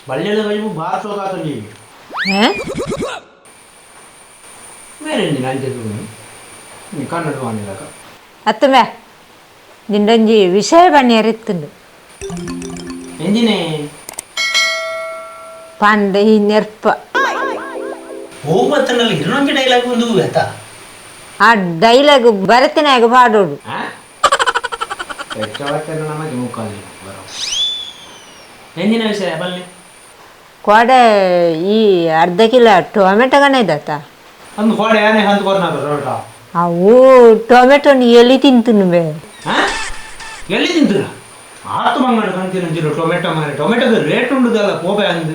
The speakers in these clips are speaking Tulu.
ಬಳ್ಳಿದ ಕಜಿಪು ಬಾರ್ ಸೋಕಾತುಂಡಿ. ಹೇ? ಬೇರೆ ಅಂಚೆ ತೂನು ಕನ್ನಡ ವಾಣಿಲಕ. ಅತ್ತಮೆ ನಿಂಡೊಂಜಿ ವಿಷಯ ಬಣ್ಣಿಯರ್ ಇತ್ತುಂಡು. ಎಂಜಿನೇ? ಪಂಡ ಈ ನೆರ್ಪ. ಓ ಬತ್ತನಲ್ಲಿ ಇರೊಂಜಿ ಡೈಲಾಗ್ ಒಂದು ಆತ. ಆ ಡೈಲಾಗ್ ಬರತಿನಾಗ ಪಾಡೋಡು. ನಮಗೆ ಮುಕ್ಕಾಲಿ ಬರೋ ಎಂಜಿನ ವಿಷಯ ಬಲ್ಲಿ. ಕೋಡೆ ಈ ಅರ್ಧ ಕಿಲೋ ಟೊಮೆಟೊ ಗಣ ಇದ್ದತ್ತ. ಅಂದು ಕೋಡೆ ಆನೆ ಹಂತ ಕೊರ್ನ ಟೊಮೆಟೊ. ಅವು ಟೊಮೆಟೊನ ಎಲ್ಲಿ ತಿಂತುನು ಬೇ? ಎಲ್ಲಿ ತಿಂతుರ? ಆತು ಮಂಗಡ ಕಂತಿನ ಟೊಮೆಟೊ ಮಾರೆ, ಟೊಮೆಟೊದ ರೇಟ್ ಉಂಡುದಲ್ಲ ಪೋಪೆ ಅಂದು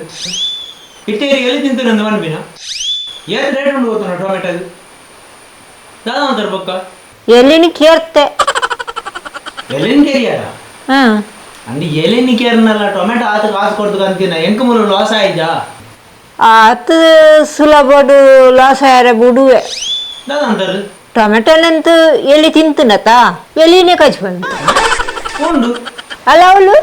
ಇಟ್ಟೇರಿ ಎಲ್ಲಿ ತಿಂతుರು ಅಂದು ಮನ್ಬಿನ ಏತ್ ರೇಟ್ ಉಂಡು ಗೊತ್ತುಂಡ ಟೊಮೆಟೊ? ದಾದ ಅಂತಾರೆ ಪಕ್ಕ. ಎಲ್ಲಿನ ಕೇರ್ತೆ. ಎಲ್ಲಿನ ಕೇರಿಯಾರ? ಹಾ. ಅಂದು ಎಲ್ಲಿನ ಕೇರ್ನಲ್ಲ ಟೊಮೆಟೊ ಆತು ಕಾಸು ಕೊಡ್ತು ಕಂತಿನ ಎಂಕ ಮೂಲ ಲಾಸ್ ಆಯ್ತಾ? ಆತು ಸುಲಭಡು ಲಾಸ್ ಆಯರ ಬುಡುವೆ. ದಾದ ಅಂತಾರೆ? ಟೊಮೆಟೊನಂತೂ ಎಲ್ಲಿ ತಿಂತುನತ ಎಲ್ಲಿನೇ ಕಚ್ಬಂತು. ಉಂಡು. ಅಲ್ಲ ಅವಳು.